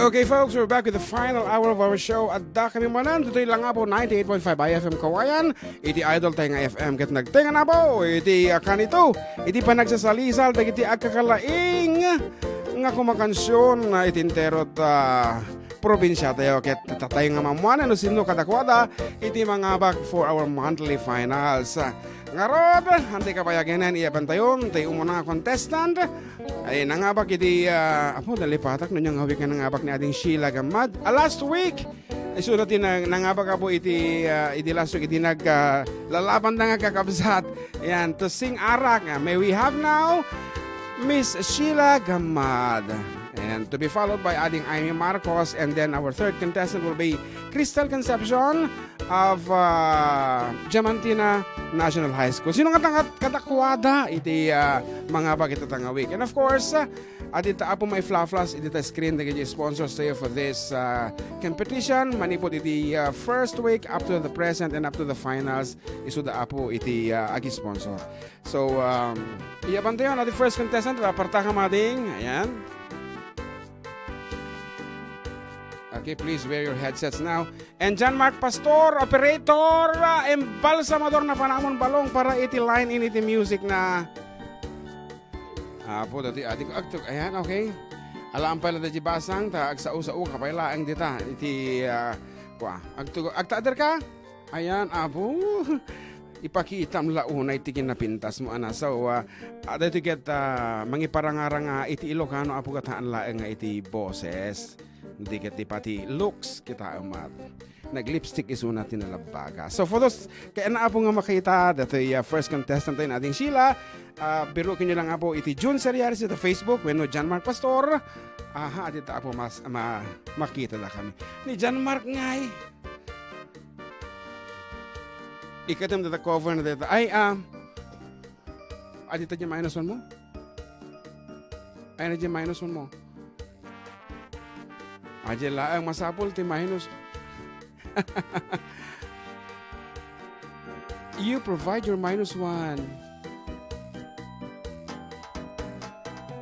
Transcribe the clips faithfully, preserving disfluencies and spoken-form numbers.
Okay, folks, we're back with the final hour of our show. Adda kami manen, ditoy lang nga po, ninety-eight point five I F M Kawayan. Iti idol tayo nga F M, ket nagtenga na po iti, ah, kanito, iti panagsasalisal dagiti agkakalaing nga kumakansyon, ah, iti entero ta, ah, probinsia tayo, ket tayo nga mamuanan no sino kadakuada iti mangabak for our monthly finals. Ngarud, anti kabayagenen, iya bantayon, tay umuna nga contestant, ay nangabak iti, ah, apo, nalipatak no nga hawik nga nangabak ni Ading Sheila Gamad. Ah, last week, isuna ti nang-, nangabak apo iti, ah, iti last week, iti nag, ah, lalaban na nga kakabsat. Ayan, to sing arak. Ah, may we have now Miss Sheila Gamad. And to be followed by Ading Amy Marcos. And then our third contestant will be Crystal Concepcion of, ah, Diamantina National High School. Sino nga tangat kadakuada iti, ah, mangabak ita nga week? And of course, ah, adita apo may fla-flash iti ta screen dagiti sponsors tayo for this, ah, competition. Manipud iti, ah, first week up to the present and up to the finals, isuda apo iti, ah, agi-sponsor. So, um, iya bantayon, iti first contestant, aparta ka mading. Ayan. Okay, please wear your headsets now. And John Mark Pastor, operator, ah, embalsamador na panamon balong para iti line in iti music na. Apo, dati, adi ko, agtug, ayan, okay. Alaan pala dati basang, ta agsao-sao ka pay laeng dita, iti, ah, kua, agtug, agtaader ka? Ayan, apo. Ipakitam la unay ti kinapintas mo, ana. So, ah, ah, dati ket, ah, mangiparangaranga iti Ilocano, apo, gataan laeng nga iti boses. Di ket ti pati looks, kita amat. Nag-lipstick isuna ti nalabbaga. So for those, kaya na apo nga makita, datoy, uh, first contestant tayo natin, Sheila. Uh, biruken nyo lang apo iti June Seriaris iti Facebook, wenno John Mark Pastor. Aha, adi ta apo mas, ma-, makita da kami. Ni John Mark ngay. Ikatem data cover na data. Ay, ah, adi ta dyan minus one mo? Ay, na dyan minus one mo? Aja laeng masapul ti minus. You provide your minus one.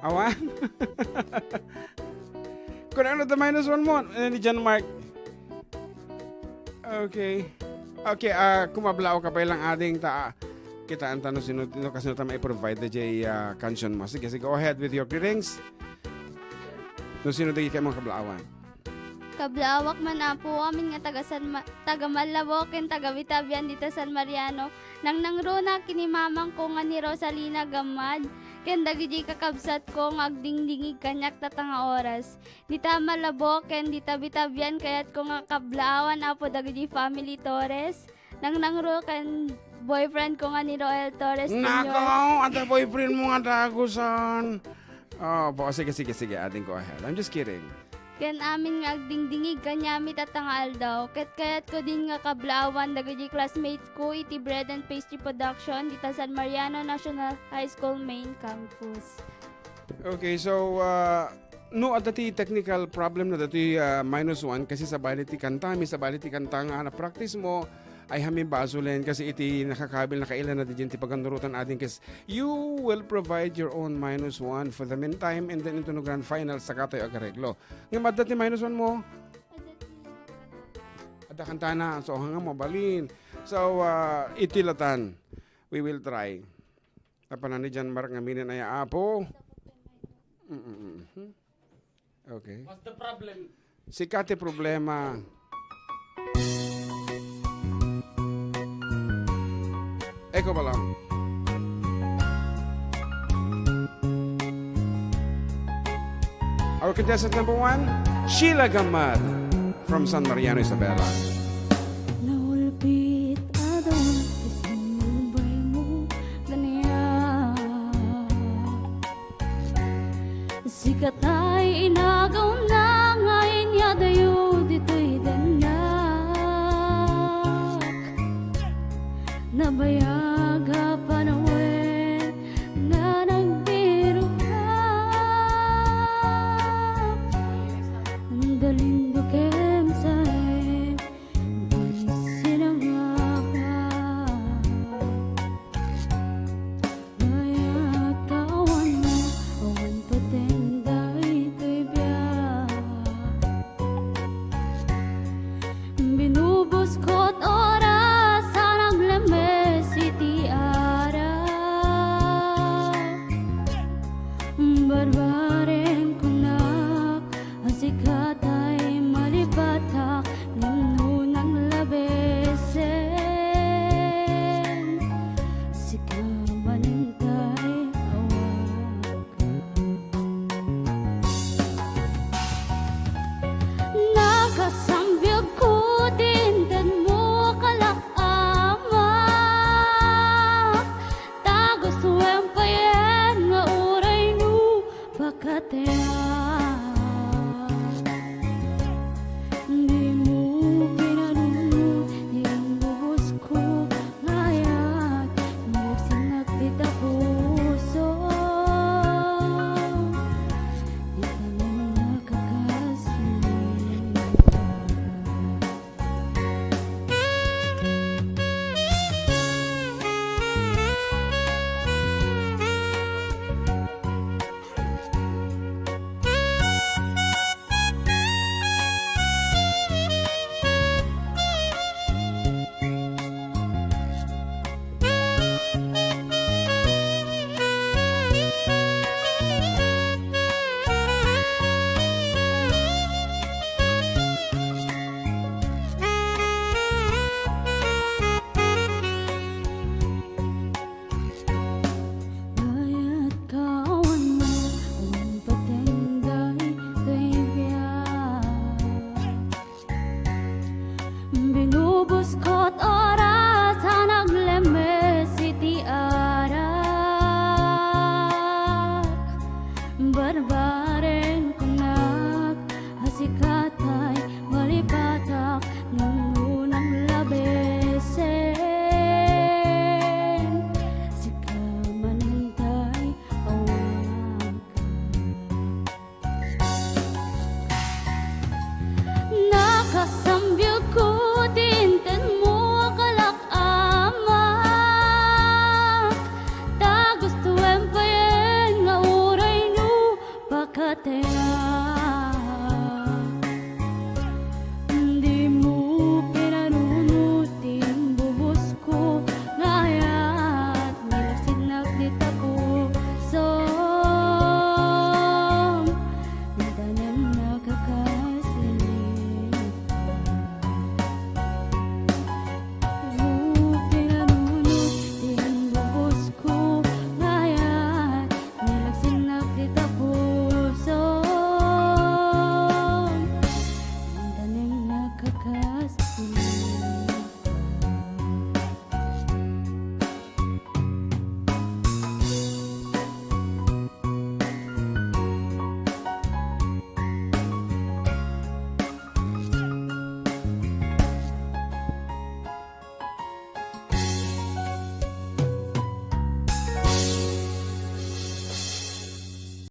Awan? Kung ano the minus one mo, eh, ni John Mark. Okay. Okay, ah, kumablao ka pa ilang ading ta, ah, kitaan ta no sino, no kasino ta mai-provide jay, ah, kansion mo. Sige, sige, go ahead with your greetings. No sino di kayo mga kablaawan? Kablaawak man, Apo, amin nga taga San Ma-, taga Malabo ken taga Bitabian dita San Mariano. Nangnangruna ken ni mamangko nga ni Rosalina Gamad, ken dagiti kakabsatko nga agdingdingig kaniak data nga oras. Dita Malabo ken dita Bitabian, kayatko nga kablaawan, Apo, dagiti family Torres. Nangnangro ken boyfriend ko nga ni Roel Torres Junior. Nakaw, ata boyfriend mo nga dagusan. Oh, po, sige, sige, sige, ading, go ahead. I'm just kidding. Ken amin nga agdingdingig kaniami data nga aldaw, ket kayatko din nga kablaawan dagiti classmates ko iti Bread and Pastry Production dita San Mariano National High School Main Campus. Okay, so, uh, no, adda ti technical problem na dati, uh, minus one, kasi sabali ti kanta, mi sabali ti kanta nga na-practice mo, ay hami basolen, kasi iti nakakabil, nakaila na di ti paganurotan ading, kas you will provide your own minus one for the meantime, and then into no grand final, saka tayo agareglo. Nga madda ti minus one mo? Adda kantana, so hanga mo, balin. So, uh, iti latan, we will try. Apan ni John Mark nga minin aya, Apo? Mm, mm, mm. Okay. What's the problem? Sika ti problema. Eko ba lang? Our contestant number one, Sheila Gamad from San Mariano, Isabela. Naulbit a dawa ti simmarbay mo kaniak. Sika tay inagawna nga inyadayo ditoy dennak. Nabayag a panawen